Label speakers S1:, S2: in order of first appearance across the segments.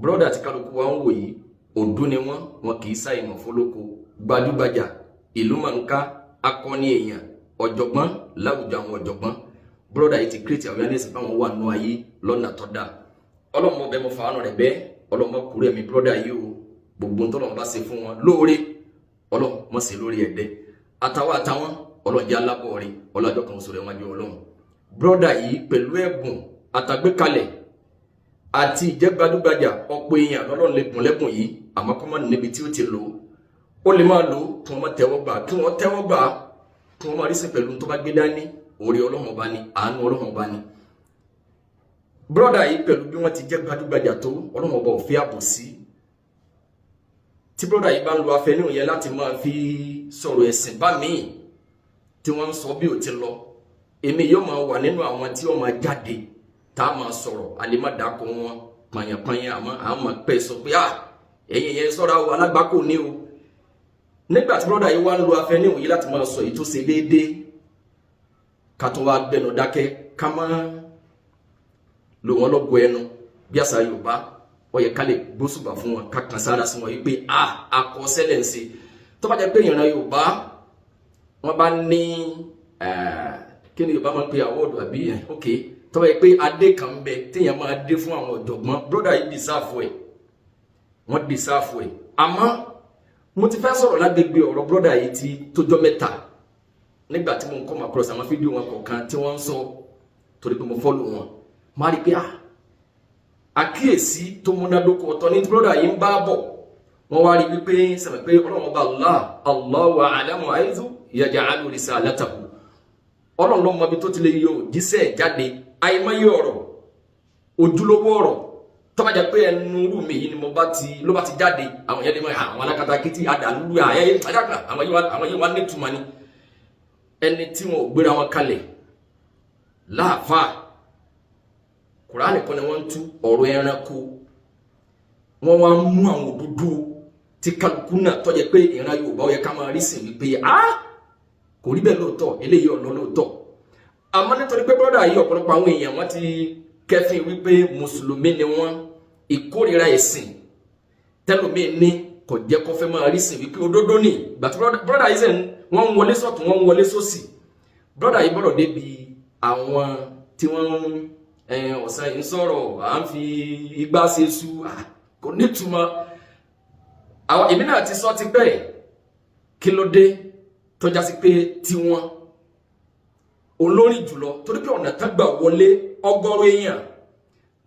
S1: Brother tí kálukú wa ń wò yìí, òdú ni wọ́n, wọn kì í ṣàìmọ̀ fólóko, gbajúgbajà, ìlú mọ̀nká, akọni èèyàn, ọ̀jọ̀gbọ́n láwùjọ àwọn ọ̀jọ̀gbọ́n. Brother yìí ti create awareness báwọn wà nù ayé lọ́nà tó dáa. Ọlọ́mọ bẹ́ẹ̀, mo fàánù rẹ̀ bẹ́ẹ̀. Ọlọ́mọ kúrò ẹ̀mí brother yìí o. Gbogbo ń tọ́lọ́mọ bá ṣe fún wọn lóore, Ọlọ́mọ ṣe lórí ẹ̀dẹ́ àtàwọn àtàwọn. Ọlọ́njẹ́ alábọ̀ rí ọlọ́jọ́ kan sọ̀rọ̀ ẹ̀wájú Ọlọ́run. Brother yìí, pẹ̀lú ẹ̀bùn àtàgbékalẹ̀ àti ìjẹ́ gbajúgbajà, ọ̀pọ̀ èèyàn lọ́lọ́run lè bùn lẹ́bùn yìí, àmọ́ kọ́ mọ́ níbi tí ó ti lò ó. Ó lè máa lò ó kí wọ́n má tẹ́wọ́ gbà, kí wọ́n tẹ́wọ́ gbà, kí wọ́n máa rí sí pẹ̀lú tó bá gbé dání. Orí Ọlọ́run Ọba ni, àánú Ọlọ́run Ọba ni. Brother yìí, pẹ̀lú bí wọ́n ti jẹ́ gbajúgbajà tó, Ọlọ́run Ọba ò fi àbòsí. Tí brother yìí bá ń lo afẹnú yẹn láti máa fi sọ̀rọ̀ ẹ̀sìn bá míì tí wọ́n ń sọ bí ò ti lọ, èmi yóò máa wà nínú àwọn tí wọ́n máa jáde tá a máa sọ̀rọ̀. Àlèmádàkọ wọn pààyàn-pààyàn, àmọ́ àwọn máa pẹ́ sọ pé, ah, ẹ̀yin yẹn sọ́ra o, alágbákò ní o. Nígbà tí brother yìí wá ń lo afẹnú yìí láti máa sọ èyí tó ṣe déédéé, ká tó wá gbẹnu dákẹ́, ká má lò wọ́n lọ́gọ ẹnu bí àṣà Yorùbá, ó yẹ ká lè gbósùbà fún wọn, ká kan sára sí wọn yìí pé a àkọsílẹ̀ ń ṣe. Tó bá jẹ́ pé ìran Yorùbá wọ́n bá ní, kí ni Yorùbá máa ń pe award àbí? Ok, tó bá jẹ́ pé adé kan ń bẹ téèyàn máa dé fún àwọn ọ̀jọ̀gbọ́n, brother yìí deserve ẹ̀, wọ́n deserve ẹ̀. Àmọ́ mo ti fẹ́ sọ̀rọ̀ lágbègbè ọ̀rọ̀ brother yìí ti tójọ́ mẹ́ta, nígbà tí mo ń come across àwọn fídíò wọn kọ̀ọ̀kan tí wọ́n ń sọ, torí pé mo follow wọn, máa rí pé ah, àkíyèsí tó múnádóko ọ̀tọ̀ ní brother yìí ń bá bọ̀. Wọ́n wá rí wípé sẹ̀mẹ̀ pé Ọlọ́run Ọba Allah, Allahu a'lamu haythu yaj'alu risalatahu, Ọlọ́run ló mọ ibi tó ti lè yọ òjíṣẹ́ jáde. Àìmọye ọ̀rọ̀, ojúlówó ọ̀rọ̀, tó bá jẹ́ pé ẹnu rú mi yìí ni mo bá ti ló bá ti jáde, àwọn yẹn lè mọ àwọn alákatakítí àdàlú àyẹ àdàkà, àwọn yìí wá nítumọ̀ ni. Ẹni tí wọn ò gbéra wọn kalẹ̀ láàfáà, Kùránì kan ni wọ́n ń tú ọ̀rọ̀ ẹranko, wọ́n wá ń mú àwọn òdodo tí kálukú náà tó jẹ́ pé ìran Yorùbá ó yẹ ká máa rí sìn wípé a kò rí bẹ́ẹ̀ lóòótọ́, eléyìí ọ̀nà lóòótọ́. Àmọ́ nítorí pé brother yìí, ọ̀pọ̀lọpọ̀ àwọn èèyàn wọ́n ti kẹ́fìn wípé mùsùlùmí ni wọ́n, ìkórìíra ẹ̀sìn tẹlómi ní kò jẹ́ kó fẹ́ máa rí sìn wípé òdodo ni. Gbàtí brother yìí sẹ́n, wọ́n ń wọlé sọ́tún, wọ́n ń wọlé sósì. Brother yìí gbọ́dọ̀ débi àwọn tí wọ́n ń ọ̀sán yìí ń sọ̀rọ̀, à ń fi igbá ṣe sú, kò nítumọ̀. Àwọn èmi náà ti sọ ti pẹ́, kí ló dé tó já sí pé tiwọn olórin jùlọ? Torí pé ọ̀nà tán gbà wọlé, ọgọ́rùn èèyàn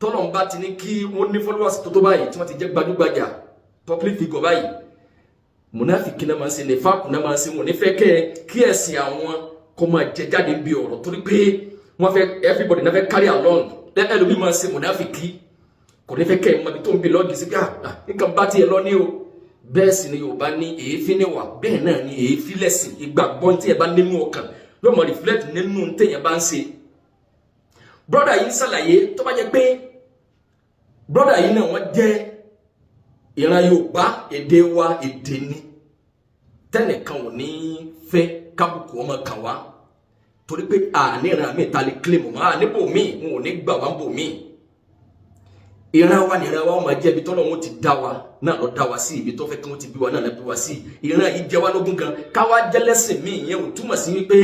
S1: tọ́lọ̀ ń bá ti ní kí wọ́n ní followers tó tó báyìí, tí wọ́n ti jẹ́ gbajúgbajà public figure báyìí, mùnáfíkì náà máa ń ṣe, nífàkù náà máa ń ṣe. Wọn nífẹ̀ẹ́ kẹ́ kí ẹ̀sìn àwọn kó máa jẹ jáde bí ọ̀rọ̀, torí pé wọ́n fẹ́ everybody náà fẹ́ carry along. Ẹlòmíì máa ń ṣe mùnáfíkì, kò ní fẹ́ kẹ́ ẹ̀ mọ ibi tó ń bi lọ́ọ̀gì sí pé nǹkan bá tiẹ̀ lọ ní o. Bẹ́ẹ̀ sì ni Yorùbá ní èéfín níwà, bẹ́ẹ̀ náà ni èéfín lẹ̀sìn. Ìgbàgbọ́ tí ẹ bá nínú ọkàn yóò mọ̀ reflect nínú téèyàn bá ń ṣe. Brother yìí ń ṣàlàyé, tó bá jẹ́ pé brother yìí náà wọ́n jẹ́ ìran Yorùbá, èdè wa èdè ni tẹnìkan ò ní fẹ́ kábùkù ọmọ kan wá, torí pé àní ìran mi ta lè claim mọ́ àníbò míì, n ò ní gbà wá ń bò míì. Ìran wa ni ìran wa máa jẹ́. Ibi tọ́lọ́ wọn ti dá wa náà lọ dá wa sí, ibi tó fẹ́ kí wọ́n ti bí wa náà lọ bí wa sí. Ìran yìí jẹ́ wá lógún gan. Káwa jẹ́lẹ́sìn míì, yẹn ò túmọ̀ sí wípé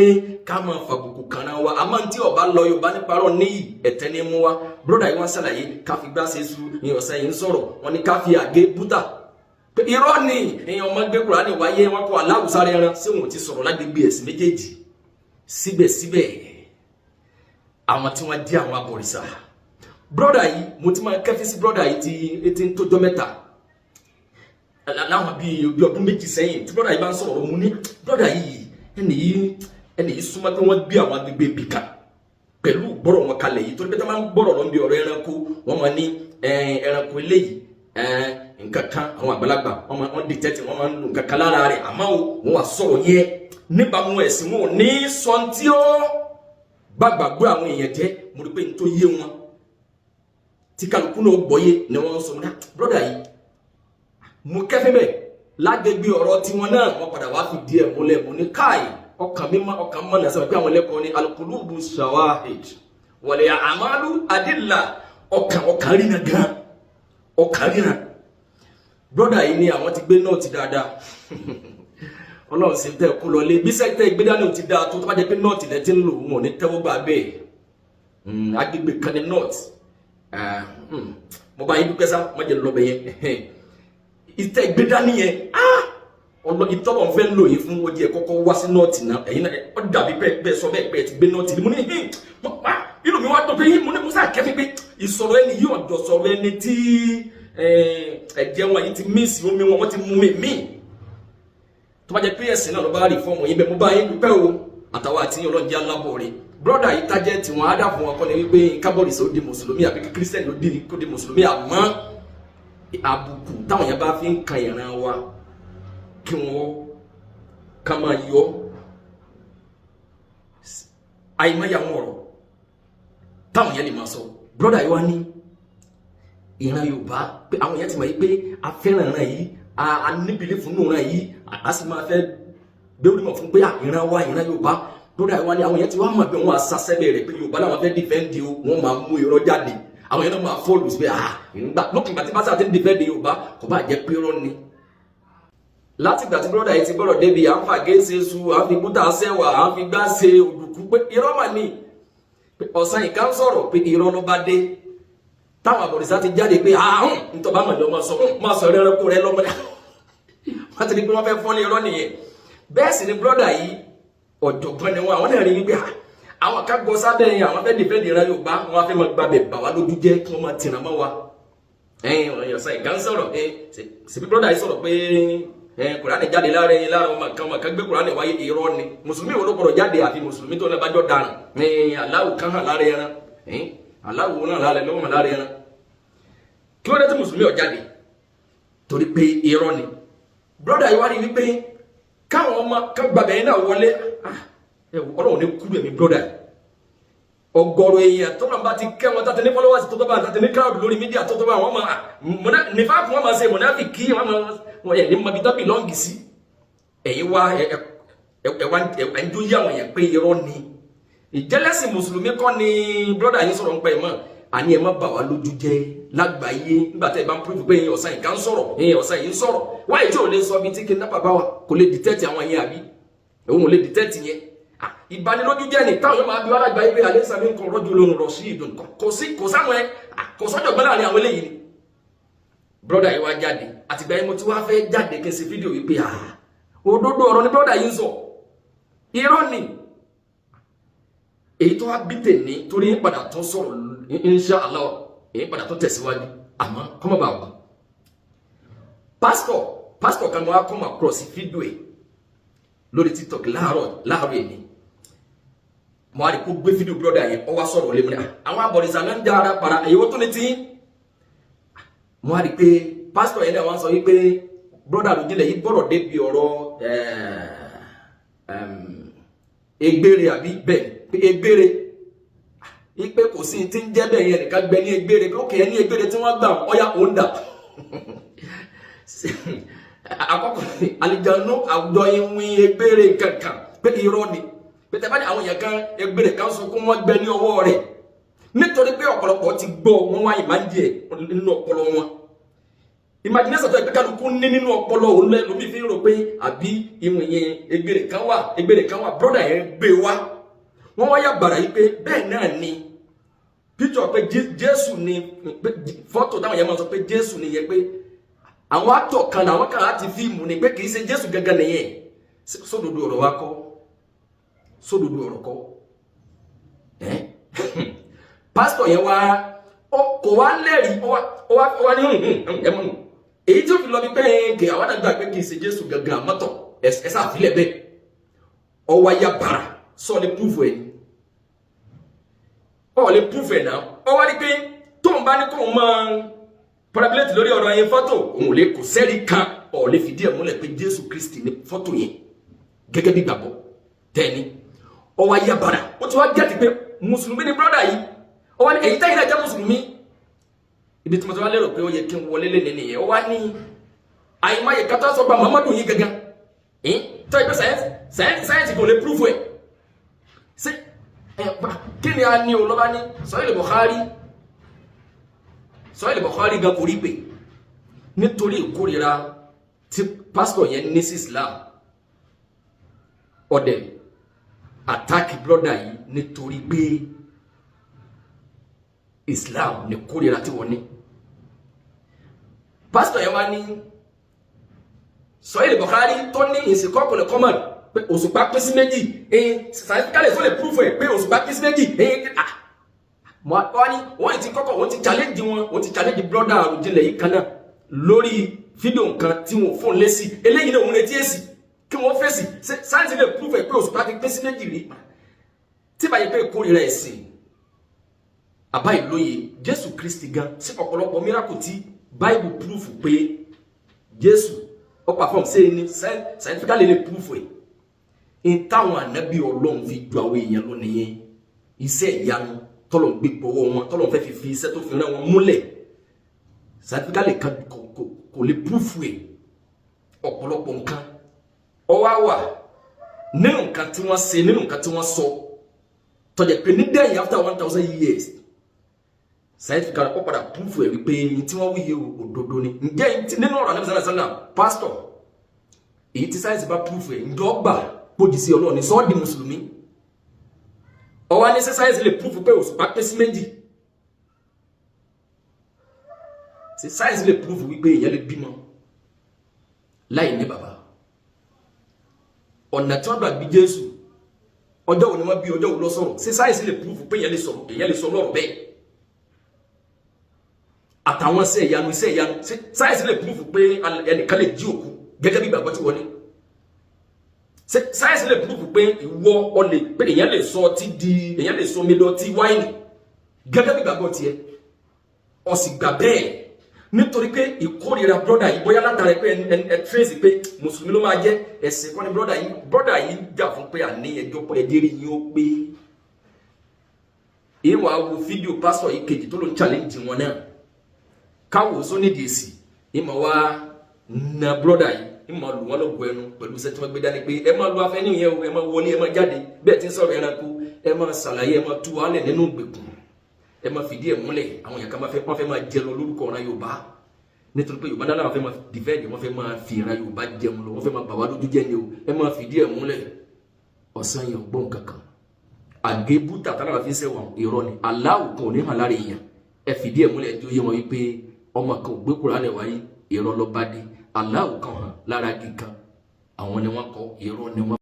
S1: ká máa fàbùkù kànáà wa. Àmọ́ tí ọba lọ Yorùbá nípa rọ̀ níyì ẹ̀tẹ́ ní mú wa. Brother yìí wọ́n ṣàlàyé ká fi gbá ṣe su ní ọ̀sẹ̀ yìí ń sọ̀rọ̀, wọn ní ká fi àgé bútà pé irọ́ ni èèyàn ọmọ gbé Kùránì wáyé, wọn kọ aláwùsáré ẹran sí wọn ti sọ̀rọ̀ lágbègbè ẹ̀sìn méjèèjì. Síbẹ̀síbẹ̀, àwọn tí wọ́n jẹ́ àwọn abọ̀rìṣà, brother yìí, mo ti máa kẹ́fí sí brother yìí ti ti ń tójọ́ mẹ́ta, láwọn bíi ọdún 2 sẹ́yìn, tí brother yìí bá ń sọ̀rọ̀, mo ní brother yìí, ẹni yìí súnmọ́ pé wọ́n gbé àwọn agbègbè bìkà pẹ̀lú gbọ́rọ̀ wọn kalẹ̀ yìí, torí pé tí wọ́n máa ń gbọ́rọ̀ lọ bí ọ̀rọ̀ ẹranko, wọ́n máa ní ẹranko eléyìí, nǹkan kan, àwọn àgbàlagbà wọ́n detect, wọ́n máa ń lo nǹkan kan lára rẹ̀. Àmọ́ o, wọ́n wá sọ̀rọ̀ yẹn níbàámu ẹ̀sìn, wọn ò ní sọ tí ó gbàgbàgbọ́ àwọn èèyàn jẹ́. Mo rí pé n tó yé wọn tí kálukú náà gbọ́yé ni wọ́n ń sọ. Múdá brother yìí, mo kẹ́fín bẹ́ẹ̀ lágbègbè ọ̀rọ̀ tiwọn náà, wọ́n padà wá fi díẹ̀ múlẹ̀. Mo ní káì, ọkàn mi mọ́, ọkàn mọ́ náà sọ pé àwọn ẹlẹ́kọ̀ọ́ ní alukulubu shawahid wal a'malu adilla. Ọkàn rí na gan. Ọkàn ríran. Brother yìí ni àwọn ti gbé North dáadáa. Ọlọ́run sì tẹ́ kó lọlé bí sẹ́tẹ́ gbé dání ti dáa tó. Tó bá jẹ́ pé North lẹ́ ti ń lò, wọn ò ní tẹ́wọ́ gbà bẹ́ẹ̀. Agbègbè kan ní North. Mo bá yín dúpẹ́ sá, má jẹ́ lọ́bẹ̀ yẹn. Ìtẹ́ gbé dání yẹn, ọlọ ìtọ́wọ̀ ń fẹ́ lò yín fún ojú ẹ̀ kọ́kọ́ wá sí North náà. Ẹ̀yin náà, ó dàbí bẹ́ẹ̀ bẹ́ẹ̀ sọ bẹ́ẹ̀ pé ẹ ti gbé North ni. Mo ní inú mi wá dùn pé mo ní musa kẹ́fí pé ìsọ̀rọ̀ ẹni yìí ọ̀dọ̀ sọ̀rọ̀ ẹni tí ẹ̀jẹ̀ wọn yìí ti mísì omi wọn, wọ́n ti mú mi míì. Tó bá jẹ́ pé ẹ̀sìn náà ló bá rí fọ́ọ̀mù yín bẹ́ẹ̀, mo bá yín dúpẹ́ o. Àtàwọn àti yín, ọlọ́njẹ́ alábọ̀ rẹ̀. Brother yìí tájẹ́ tí wọ́n á dà fún wọn kọ́ ni wípé kábọ̀dì ó di mùsùlùmí àbí kí kírísítẹ́nì ó di kó di mùsùlùmí, àmọ́ àbùkù táwọn yẹn bá fi ń kan ìran wa, kí wọ́n ká máa yọ àìmọye àwọn ọ̀rọ̀ táwọn yẹn lè máa sọ. Brother yìí wá ní ìran Yorùbá pé àwọn yẹn ti mọ̀ yìí pé a fẹ́ràn ìran yìí, a níbìlì fún ìran yìí, a sì máa fẹ́ gbé orí mọ̀ fún pé ìran wa, ìran Yorùbá. Brother yìí wá ní àwọn yẹn ti wá mọ̀ pé wọ́n á sásẹ́bẹ̀ rẹ̀ pé Yorùbá làwọn fẹ́ defend o, wọ́n máa mú irọ́ jáde. Àwọn yẹn náà máa follow sí pé ah, ìgbà lókùn ìgbà tí bá sáà ti ń defend Yorùbá, kò bá jẹ́ pé irọ́ ni. Látìgbà tí brother yìí ti gbọ́dọ̀ débi à ń fà géṣe su, à ń fi bútà sẹ́wà, à ń fi gbá ṣe òdùkú, pé irọ́ mà ní ọ̀sán yìí ká ń sọ̀rọ̀ pé irọ́ ló bá dé, táwọn àbọ̀rìṣà ti jáde pé àhùn nítorí bá mọ̀ ní ọmọ sọ máa sọ ẹranko rẹ lọ́mọdé. Wọ́n ti di pé wọ́n fẹ́ fọ́lé irọ́ nìyẹn. Bẹ́ẹ̀ sì ni brother yìí, ọ̀jọ̀gbọ́n ni wọn. Àwọn náà rí wípé àwọn ká gbọ́ sábẹ́ yẹn, àwọn fẹ́ defend ìran Yorùbá, wọn fẹ́ máa gbàbẹ̀ bà wá lójú jẹ́, kí wọ́n máa tìràn mọ́ wa. Ẹ̀yin ọ̀sán ìgá ń sọ̀rọ̀ ṣèbí brother yìí sọ̀rọ̀ pé Kùránì jáde lára ẹyin lára ọmọ kan, ọmọ kan gbé Kùránì wáyé. Irọ́ ni. Mùsùlùmí wo ló gbọ́dọ̀ jáde? Àfi mùsùlùmí tó náà bá jọ dànù. Aláwò kan hàn lára ẹran, aláwò náà lára lọ́wọ́ hàn lára ẹran. Kí ló dé tí mùsùlùmí ò jáde? Torí pé irọ́ ni. Brother yìí wá rí wípé káwọn ọmọ kan gbàgbẹ́ yẹn náà wọlé. Ọlọ́run ní kúrò ẹ̀mí brother yìí. Ọ̀gọ̀rọ̀ èèyàn tó náà bá ti kẹ́ wọn tàtẹ ní followers tó tó bá tàtẹ ní crowd lórí media tó tó bá wọn máa nífà kún, wọn máa ṣe mọ̀nàfíkì, wọn máa wọn yẹ ní mọbi tó belong sí. Ẹ̀yin wá ẹ ẹ wá ẹ ń jó yí àwọn èèyàn pé irọ́ ni. Ìjẹ́lẹ́sìn mùsùlùmí kọ́ ni brother yìí sọ̀rọ̀ ń pẹ́ mọ́. Àní ẹ má bà wá lójú jẹ́ lágbàáyé. Nígbà tẹ́ ẹ bá ń prove pé ẹ̀yin ọ̀sán yìí kan sọ̀rọ̀, ẹ̀yin ọ̀sán yìí ń sọ̀rọ̀ wáyé tí ò lè sọ bíi tí kidnapper bá wà, kò lè detect àwọn yẹn, àbí òun ò lè detect yẹn. Ìbanilójú jẹ́ ni táwọn yóò máa bí wá lágbàáyé pé alẹ́ sàmì nǹkan rọ́jò lóhùn rọ̀ sí ìdùn. Kò sí, kò sáwọn ẹ, kò sọ́jọ́ gbọ́n láàrin àwọn eléyìí ni. Brother yìí wá jáde. Àtìgbà yẹn mo ti wá fẹ́ jáde kí n ṣe fídíò wípé òdodo ọ̀rọ̀ ni brother yìí ń sọ, irọ́ ni. Èyí tó wá bí tèmi torí ń padà tún sọ̀rọ̀, insha Allah, èyí padà tún tẹ̀síwájú, àmọ́ kọ́mọ̀ bá wà. Pásítọ̀ kan wá come across fídíò ẹ̀ lórí TikTok láàárọ̀ láàárọ̀ èmi. Mo wá rí kó gbé fídíò brother yẹn, ó wá sọ̀rọ̀ lé mi ní àwọn abọ̀rìṣà náà ń já ara para èyí ó tún ní tí. Mo wá rí pé pásítọ̀ yẹn náà wá sọ wípé brother Àròjinlẹ̀ yìí gbọ́dọ̀ débi ọ̀rọ̀ egbére, àbí bẹ́ẹ̀ pé egbére ipe kò sí ti ń jẹ́ bẹ́ẹ̀ yẹn, nìkan gbẹ ní egbére pé ó kẹ́ ẹ ní egbére tí wọ́n gbà ọ̀yà òun dà. Àkọ́kọ́ àlìjánu àwùjọ ìwìn egbére kankan pé irọ́ ni, pé tẹ́ bá ní àwọn èèyàn kan egbére kan sunkún, wọ́n gbẹ ní ọwọ́ rẹ̀, nítorí pé ọ̀pọ̀lọpọ̀ ti gbọ́, wọn wá ìmájẹ nínú ọpọlọ wọn. Imagination tó yẹ pé kálukú ní nínú ọpọlọ òun lẹ lómi fi ń rò pé àbí ìwọ̀n yẹn egbére kan wà, egbére kan wà. Brother yẹn gbé wá, wọ́n wá yà bàrà yìí pé bẹ́ẹ̀ náà ni picture pé Jésù ni, pé fọ́tò táwọn yẹn máa sọ pé Jésù ni yẹn, pé àwọn actor kan làwọn kan láti fíìmù ni, pé kì í ṣe Jésù gangan nìyẹn. Sódodo ọ̀rọ̀ wa kọ́, sódodo ọ̀rọ̀ kọ́ ẹ́. Pásítọ̀ yẹn wá kò wá lẹ́rìí, ó wá ní ẹ mọ̀ nù èyí tí ó fi lọ bí pé kì àwọn àgbà pé kì í ṣe Jésù gangan mọ́tọ̀ ẹ sàfilẹ̀ bẹ́ẹ̀. Ọwọ́ ayá bàrà sọ lè prove ẹ̀, ọ lè prove ẹ̀ náà. Ọ wá ní pé tóun bá ní kóun máa parabulate lórí ọ̀rọ̀ yẹn, fọ́tò òun ò lè kò sẹ́rí kan ọ̀ lè fìdí ẹ̀ múlẹ̀ pé Jésù Kristi ní fọ́tò yẹn gẹ́gẹ́ bí gbàgbọ́ tẹ́ni. Ọwọ́ ayé bàrà, ó ti wá gẹ́tì pé mùsùlùmí ni brother yìí. Ó wá ní èyí tẹ́yìn náà jẹ́ mùsùlùmí, ibi tí mo ti wá lérò pé ó yẹ kí n wọlé lé nìyẹn. Ó wá ní àyìnmáyé kátó sọ gba Muhammadu yìí gangan tó yẹ pé science kò lè prove ẹ̀ ṣe ẹ̀ kí ni a ní o. Lọ́ba ní Sahih Bukhari, Sahih Bukhari gan kò rí pé nítorí ìkórira tí pásítọ̀ yẹn ní sí Islam, ọdẹ attack brother yìí nítorí pé Islam ní kórira tí wọ́n ní. Pásítọ̀ yẹn wá ní Sahih Bukhari tó ní انشقاق القمر pé òṣùpá pín sí méjì, scientifically tó lè proof ẹ̀ pé òṣùpá pín sí méjì. Ah, wọ́n ní wọ́n ti kọ́kọ́, wọ́n ti challenge wọn, wọ́n ti challenge brother Àròjinlẹ̀ yìí kan náà lórí fídíò nǹkan tí wọ́n fún lésì. Eléyìí náà, òun retí èsì kí wọ́n fèsì. Sáyẹ́nsì lè proof ẹ̀ pé òṣùpá ti pín sí méjì rí? Tí báyìí pé ìkórìíra ẹ̀sìn àbá ìlóye Jésù Kristi gan sí ọ̀pọ̀lọpọ̀ miracle tí Bible proof pé Jésù ó perform, ṣe ni scientifically lè proof ẹ̀? N táwọn ànábì Ọlọ́run fi ju àwọn èèyàn lọ nìyẹn. Iṣẹ́ ìyanu tọ́lọ̀ ń gbé pọ̀wọ́ wọn, tọ́lọ̀ ń fẹ́ fi iṣẹ́ tó fi rán wọn múlẹ̀, scientifically kan kò lè proof ẹ̀. Ọ̀pọ̀lọpọ̀ nǹkan ó wá wà nínú nǹkan tí wọ́n ṣe, nínú nǹkan tí wọ́n sọ, tó jẹ́ pé nídẹ̀yìn, after 1,000 years, scientifically ó padà proof ẹ̀ wípé ní tí wọ́n wíyẹ òdodo ni. Ǹjẹ́ nínú ọ̀rọ̀ Ànábì sallallahu alaihi wasallam, pastor, èyí tí sáyẹ́nsì bá proof ẹ̀, ǹjọ́ gbà pójì sí Ọlọ́run ní sọ́ọ́ di mùsùlùmí? Ọwọ́ ní sáyẹ́nsì lè proof pé òṣùpá pín sí méjì? Ṣé sáyẹ́nsì lè proof wípé èèyàn lè bímọ láì ní bàbá? Ọ̀nà tí wọ́n gbà bí Jésù, ọjọ́ wo ni wọ́n bí, ọjọ́ wo ló sọ̀rọ̀? Ṣé sáyẹ́nsì lè proof pé èèyàn lè sọ̀rọ̀, èèyàn lè sọ lọ́rọ̀ bẹ́ẹ̀? Àtàwọn iṣẹ́ ìyanu, iṣẹ́ ìyanu, ṣé sáyẹ́nsì lè proof pé ẹnìkan lè jí òkú gẹ́gẹ́ bí ìgbàgbọ́ tí wọ́n ní? Ṣé sáyẹ́nsì lè proof pé ìwọ ọlẹ̀, pé èèyàn lè sọ ọtí di, èèyàn lè sọ omi lọ tí wáìnì gẹ́gẹ́ bí ìgbàgbọ́ tiẹ̀? Ó sì gbà bẹ́ẹ̀ nítorí pé ìkórìíra brother yìí, bóyá látara pé ẹ trace pé mùsùlùmí ló máa jẹ́. Ẹ̀sìn kọ́ni brother yìí. Brother yìí jà fún pé àní ẹjọ́ pé ẹjẹ́rìí yín ó pé. Ìwà wo fídíò pásítọ̀ yìí kejì tó ló ń challenge wọn náà, káwò sónídìí èsì ìmọ̀ wá na brother yìí, ìmọ̀ lù wọ́n lọ́gọ̀ ẹnu pẹ̀lú iṣẹ́ tí wọ́n gbé dání pé ẹ máa lu afẹ́ níyẹn o, ẹ máa wọlé, ẹ máa jáde bẹ́ẹ̀ tí ń sọ̀rọ̀ ẹranko, ẹ máa ṣàlàyé, ẹ máa tú wálẹ̀ nínú ìgbèkùn, ẹ máa fìdí ẹ̀ múlẹ̀. Àwọn èèyàn kan máa fẹ́, wọ́n fẹ́ máa jẹ lọ lórúkọ ọ̀ràn Yorùbá, nítorí pé Yorùbá náà wọ́n fẹ́ máa defend, wọ́n fẹ́ máa fi ìran Yorùbá jẹun lọ, wọ́n fẹ́ máa bà wá lójú jẹ́ ni o. Ẹ máa fìdí ẹ̀ múlẹ̀. Ọ̀sán yẹn gbọ́n kankan àgébù tàtàrà fi ń sẹ́wọ̀n, irọ́ ni. Aláwò kan ò ní hàn lára èèyàn. Ẹ fìdí ẹ̀ múlẹ̀, ẹjọ́ yé wọn wípé ọmọ kan ò gbé Kùránì wáyé, irọ́ ló bá dé. Aláwò kan hàn lára igi kan, àwọn ni wọ́n kọ, irọ́ ni wọ́n.